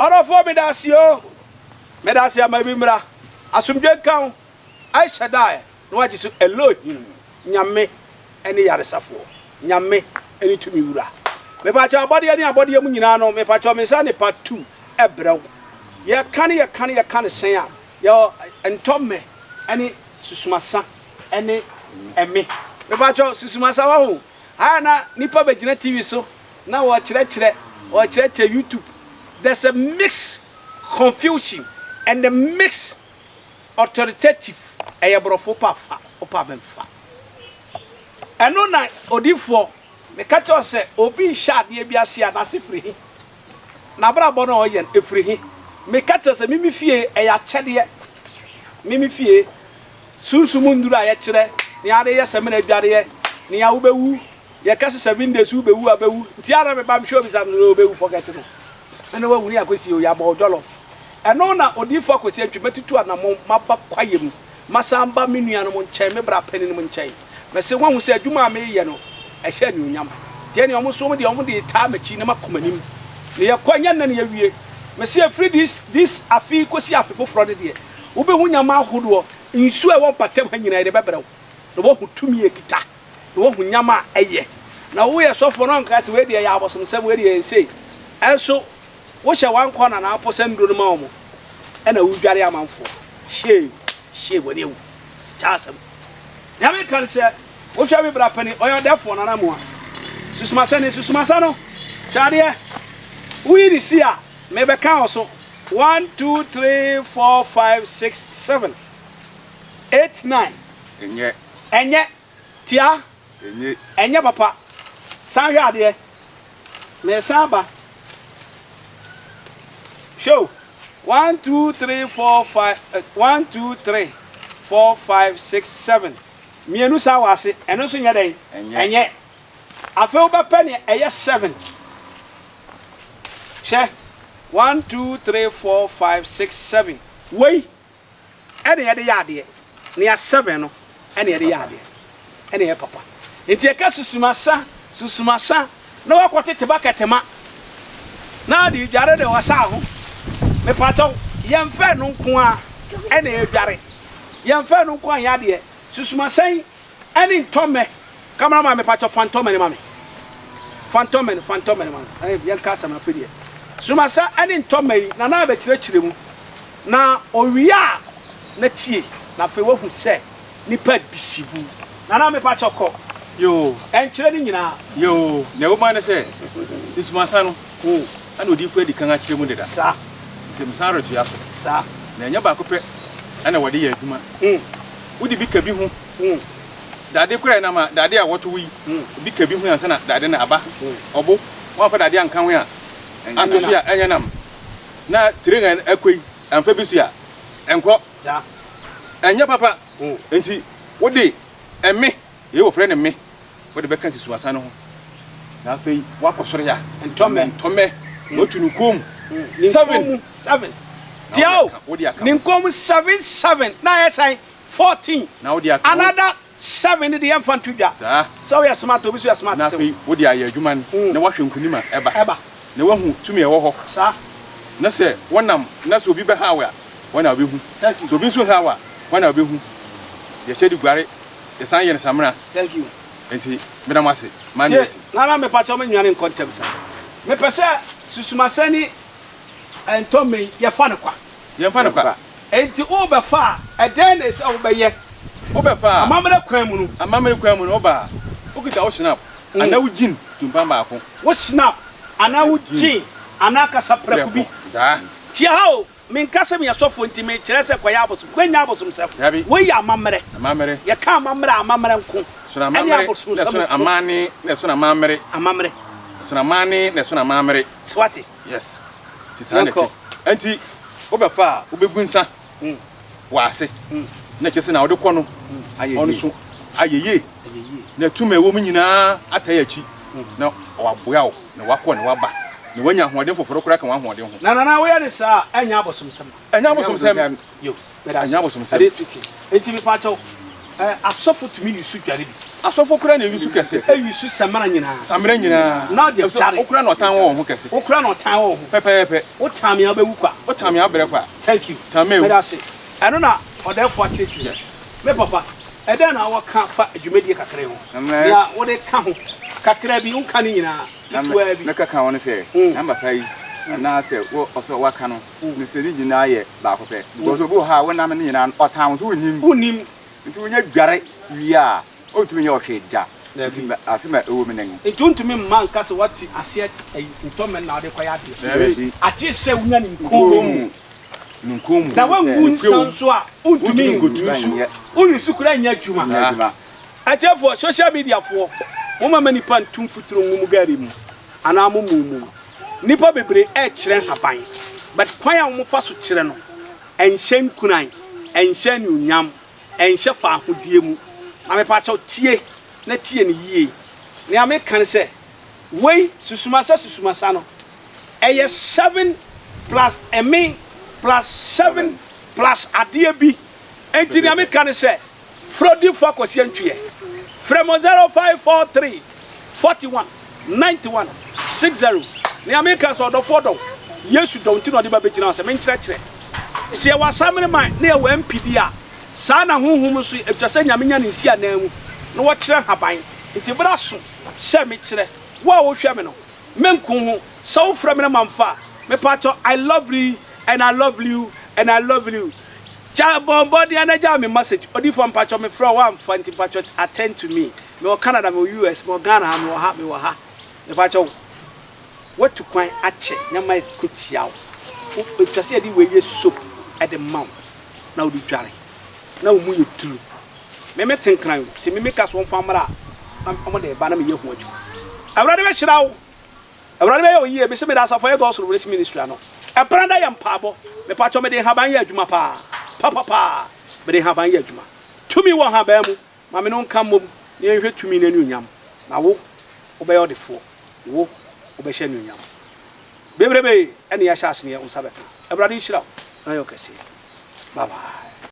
Ɔdɔfoɔ meda ase oo, meda ase ama bi mmra, asomdwoe nka wo, El Shaddai na wagye so Elohim, Nyame ne yaresafoɔ, Nyame ne tumi wura. Mepakyɛw abɔdeɛ ne abɔdeɛ mu nyinaa no mepakyɛw me nsa ne part 2 ɛbrɛ wo. Yɛka ne yɛka ne yɛka no sɛn a, yɛwɔ ntɔmmɛ ne susumasa ne ɛme. Mepakyɛw susumasa wahu? Ayɛ na nipa bɛgyina TV so na wɔkyerɛkyerɛ wɔkyerɛkyerɛ YouTube there's a mix confusion and a mix authoritative ɛyɛ borɔfo wopɛ a fa wopɛ a mɛmfa ɛno na odifoɔ meka kyerɛ wo sɛ obi nhyɛ adeɛ bi ase a n'ase firi he n'abrabɔ no a ɔyɛ no ɛfiri he meka kyerɛ sɛ mimi fie ɛyɛ akyɛdeɛ mimi fie sunsum nnuru a yɛkyerɛ nea ade yɛ sɛmina adwareɛ nea wobɛwu Yɛka sɛ 7 days wo bɛwu a bɛwu nti a na me ba mehwɛ obi sa no ɔbɛwu forget no ɛna wawu ne akɔsie o yɛabɔ wo jollof ɛno na odiyifoɔ Akwasi Antwi mɛtutu anamɔn maba kwaeɛ mu masan ba me nuanom nkyɛn me bra panin nom nkyɛn mɛse wɔahu sɛ adwuma a meyɛ no ɛhyɛ anuonyam nti ɛneɛ wɔn nso wɔn deɛ wɔn de taa m'akyi na makɔ m'anim na yɛkɔ ɛnyɛ nnɛ na yɛawie mese ɛfiri this this afe yi kɔsi afe foforɔ no deɛ wobɛhu nyama ahodoɔ nsuo a ɛwɔ mpatam ha nyinaa yɛde bɛbrɛ wo na woahu tumi a ɛkita na woahu nneɛma a ɛyɛ. Na woyɛ sɔfoɔ na wɔnka sɛ wei deɛ ɛyɛ abosomsɛm, wei deɛ ɛyɛ sei. Ɛnso wohyɛ one corner na wopɔ nnuro no ma wɔn, ɛna wodware amanfoɔ. Shame, shame, w'ani awu. Kyaa asɛm. Nea meka ne sɛ, wohwɛ me bra panin, ɔyɛ ɔdɛfoɔ, Nana Amoah. Susumasa ni, Susumasa no, hwɛ adeɛ. Woyi ne si a, mebɛka wo so. One, two, three, four, five, six, seven, eight, nine. Ɛnyɛ. Ɛnyɛ. Tia. Enye. Ɛnyɛ papa. San hwɛ adeɛ. Meresan aba. Hwɛ o. One, two, three, four, five, one, two, three, four, five, six, seven. Mmienu san wɔ ase. Ɛno nso nyɛ dɛn? Ɛnyɛ. Ɛnyɛ. Afei wobɛpɛ nea ɛyɛ seven. Hwɛ. One, two, three, four, five, six, seven. Wei. Ɛna yɛde yɛ adeɛ. Nea 7 no ɛna yɛde yɛ adeɛ. Ɛna ɛyɛ papa. Nti ɛka susumasa, susumasa na wakɔ tete bucket ma na ɔde dware de ɔsa ho. Mepakyɛw, yɛmfa ɛno nko ara ɛna ɛdware. Yɛmfa ɛno nko ara nyɛ adeɛ. Susumasa yi Ɛne ntɔmmɛ. Camera man mepakyɛ fa ntɔmmɛ no ma me. Fa ntɔmmɛ no, fa ntɔmmɛ no ma me. Ɛɛ yɛnka asɛm no afei deɛ. Sumasa ɛne ntɔmmɛ yi, Nana abɛkyerɛkyerɛ mu. Na ɔwie a, na tie. Na afei wahu sɛ nipa deceive wo. Nana mepakyɛ kɔ. Yoo. Ɛnkyerɛ ne nyinaa. Yoo, nea ɛwɔ mu ara ne sɛ, Nsumasa no, ɛna odiyifoɔ adi kan akyerɛ mu deda. Saa. Nti mesan retoa so. Saa. Na ɛnyɛ baako pɛ na wɔde yɛ adwuma. Wode bi ka bi ho. Dade koraa nam a dade a wɔtow yi, bi ka bi ho ansa na dade no aba. Ɔbo, woamfa dade anka ho a, anto so a, ɛnyɛ nam. Na train a ɛkɔ yi, amfa bi so a, ɛnkɔ. Ɛnyɛ papa. Enti wode ɛme, yei wɔfrɛ no me, wode bɛka susuwasa no ho. Na afei woakɔ soro a, Ntɔmmɛ. ntɔmmɛ, woatu no kɔn mu. Ne Seven. nkɔn mu seven. Tia o, Wode aka ne ho. nkɔn mu seven seven na ayɛ sɛn? 14 Na wode aka ho. Another seven no de yɛmfa nto dwa. Saa. Sɛ woyɛ smart a, obi nso yɛ smart Na sen afei wo. wode ayɛ adwuma no, na woahwɛ nkonim a ɛba. Ɛba. Na woahu tumi a ɛwɔ hɔ. Saa. Na sɛ wonam, na sɛ obi bɛhaw wo a, hɔ na wobɛhu. Thank you. Sɛ obi nso haw wo a, hɔ na wobɛhu. Yɛhyɛ de guare, yɛsan yɛ no samina. Thank you. Enti meda mo ase. M'ano Tie, asi. Nana mepakyɛw me nwane nkɔ ntɛm saa. Mepɛ sɛ Susumasani ntɔmmɛ yi yɛfa no kwa. Yɛmfa no kwa. Enti worebɛfa a, ɛdɛn na ɛsɛ sɛ wobɛyɛ? Wobɛfa a. Amammerɛ kwan mu no. Amammerɛ kwan mu no, woba a, wokita wo schnapp anaa wo gin tumpan baako. Wo schnapp anaa wo gin anaa kasaprɛko bi. Saa. Tie ha o, menka sɛ meyɛ sɔfoɔ nti mekyerɛ sɛ kɔyɛ abosom. Kɔnyɛ abosomsɛm. Dabi. Wei yɛ amammerɛ. Amammerɛ. Yɛka amammerɛ a, amammerɛ nko. Ɛsono Ɛne amammerɛ na abosomsɛm ɛsono nko. amanne na ɛsono amammerɛ. Amammerɛ. Ɛsono amanne na ɛsono amammerɛ. So woate? Yes. Nti saa na ɛte. Nti wobɛfa a wobɛgu nsa wɔ ase na kyerɛ sɛ na wode kɔ no ɔno nso ayɛ yie na tumi a ɛwɔ mu nyinaa atae akyi na waboa wo na wakɔ na waba na wanya ahoɔden foforɔ koraa ka w'ahoɔden ho. Na nana woyɛ no saa a ɛnyɛ abosomsɛm? Ɛnyɛ abosomsɛm. Yo, meda ase. Ɛnyɛ abosomsɛm. Ɛde piti. Nti mepa kyɛw. Asɔfo tumi use dware bi. Asɔfo koraa na use kɛse. Use samina nyinaa. Samina nyinaa. Na ɔde dware. Wo koraa na ɔtan wɔ wo ho kɛse. Wo koraa na ɔtan wɔ wo ho. Pɛpɛɛpɛ. Wo tan me a wobɛwu kwa. Wo tan me a wobrɛ kwa. Thank you. Tan me awu. Meda ase. Ɛno na ɔdɛɛfoɔ akyerɛkyerɛ. Yes. Me papa, ɛdɛn na wɔ ka fa dwumadie kakra yi ho? Nea wode ka ho kakra bi, wonka ne nyinaa, ketewaa bi. Na mɛka ka ho ne sɛ, na papa yi, anaasɛ wo ɔsɛ waka no, ne sɛ ne nyinaa yɛ baako pɛ. Because obi wɔ hɔ a wonam ne nyinaa no, ɔtan wo nso wonnim. Wonnim. Nti wonya dware wie a, ɔntumi nyɛ wo hwee da. Nti asɛm a ɛwɔ mu nen. Nti wontumi mma nka sɛ woate aseɛ ayi ntɔmmɛ na wode kɔyɛ adeɛ. Daabi. Agye sɛ wonya ne nkɔn mu. Ne nkɔn mu. Na woangu nsa nso a, wontumi nsu. Wonsu koraa nyɛ adwuma. Atiefoɔ, social media foɔ, momma mma nnipa ntu mfuturo ngu mo gari mu anaa mo mu mu. Nnipa bebree ɛrekyerɛ nhaban, but kwan a wɔfa so kyerɛ no, ɛnhyɛ nkuran, ɛnhyɛ anuonyam, ɛnhyɛ faahodie mu. Na mepakyɛw tie na tie no yie. Nea meka ne sɛ, wei susumasa susumasa no, ɛyɛ seven plus ɛme plus seven plus adeɛ bi. Enti nea meka ne sɛ, Frɛ Odiyifoɔ Akwasi Antwiɛ. Frɛ mo 0543 41 91 60. Nea meka sɛ ɔdɔfoɔ dɔ wo, Yesu dɔ wo nti na ɔde ba bɛgyina hɔ sɛ menkyerɛkyerɛ. Sɛ yɛwɔ asamene man na yɛwɔ MP deɛ a, saa na honhom nso ɛtwa sɛ Nyame nya ne nsi ananmu na wɔkyerɛ nhaban. Nti berɛ aso sɛ mekyerɛ. Wo a wohwɛ me no, menko ho. Sɛ wofrɛ me na mamfa a, mepaakyɛw I love you and I love you and I love you. Gya bɔ mbɔden ana gyaa me message odifoɔ mpakyɛw me frɛ wo woamfa nti mpakyɛw attend to me mewɔ Canada mewɔ US mewɔ Ghana ha mewɔ ha mewɔ ha mepakyɛw watu kwan akyɛ nneɛma ɛko tia wo etwa sɛ yɛde wei yɛ soap ɛde ma wo na wode dware na wo mu yɛ duru me me te nkran o nti me me ka so wɔmfa mmra a na wɔn de ba na meyɛ ho adwuma Awurade bɛhyira wo. Awurade bɛyɛ wo yie. Mese meda asafo a ɛyɛ God's Revelation Ministry ano. Ɛbrada yɛ mpaabɔ. Mepakyɛw mede nhaban yɛ adwuma paa. Papapaa. Mede nhaban yɛ adwuma. Tumi wɔ nhaban mu. Ma me ne wo nka mmom na yɛnhwɛ tumi no anuonyam. Na wo, wobɛyɛ ɔdefoɔ. Wo, wobɛhyɛ anuonyam. Bebrebe ɛne yɛahyɛ aseneɛ wo nsa bɛka. Awurade nhyira wo na ɔnyɛ wo kɛseɛ. Bye bye.